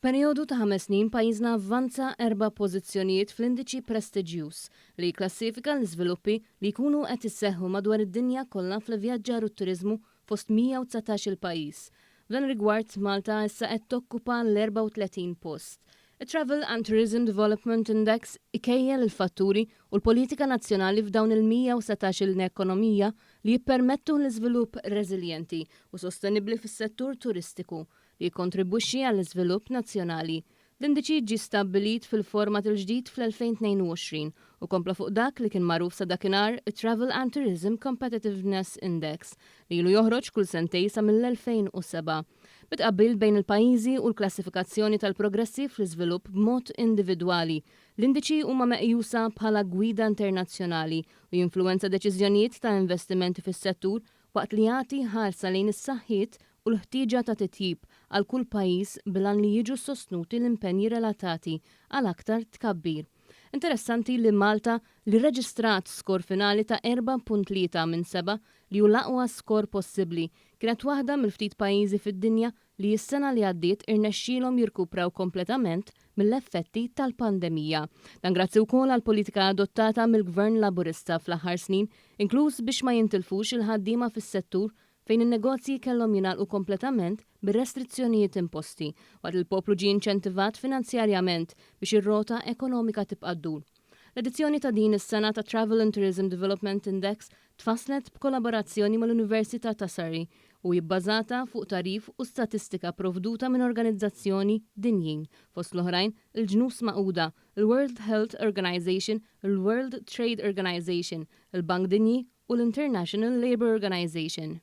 F'perjodu ta' ħames snin pajjiżna avvanza erba' pożizzjonijiet fl-indiċi prestiġjuż li jikklassifika l-iżviluppi li jkunu qed isseħħu madwar id-dinja kollha fl-ivvjaġġar u t-turiżmu fost 119-il pajjiż. F'dan ir-rigward Malta issa qed tokkupa l-34 post. It-Travel and Tourism Development Index ikejjel il-fatturi u l-politika nazzjonali f'dawn il-119-il ekonomija li jippermettu l-iżvilupp reżiljenti u sostenibbli fis-settur turistiku li jikkontribwixxi għall-iżvilupp nazzjonali. L-indiċi ġie stabbilit fil-format il-ġdid fl-2022 u kompla fuq dak li kien magħruf sa dakinhar it-Travel and Tourism Competitiveness Index li ilu joħroġ kull sentejn sa mill-2007. Bi tqabbil bejn il-pajjiżi u l-klassifikazzjoni tal-progressi fl-iżvilupp b'mod individwali, l-indiċi huma meqjusa bħala gwida internazzjonali u jinfluwenza deċiżjonijiet ta' investimenti fis-settur waqt li jagħti ħarsa lejn is-saħħiet u l-ħtieġa ta' titjib għal kull pajjiż bil-għan li jiġu sostnuti l-impenji relatati għal aktar tkabbir. Interessanti li Malta li reġistrat skor finali ta' 4.3 minn 7 li hu l-aqwa skor possibbli kienet waħda mill-ftit pajjiżi fid-dinja li s-sena li għaddiet irnexxielhom jirkupraw kompletament mill-effetti tal-pandemija. Dan grazzi wkoll għal politika adottata mill-Gvern Laburista fl-aħħar snin, inkluż biex ma jintilfux il-ħaddiema fis-settur fejn in-negozji kellhom jingħalqu kompletament bir-restrizzjonijiet imposti, waqt li l-poplu ġie inċentivat finanzjarjament biex ir-rota ekonomika tibqa' ddur. L-edizzjoni ta' din is-sena ta' Travel and Tourism Development Index tfasslet b'kollaborazzjoni mal-Università ta' Surrey u hi bbażata fuq tagħrif u statistika provduta minn organizzazzjoni dinjin, fost l-oħrajn il-Ġnus Magħquda, il-World Health Organization, il-World Trade Organization, il-Bank Dinji u l-International Labour Organization.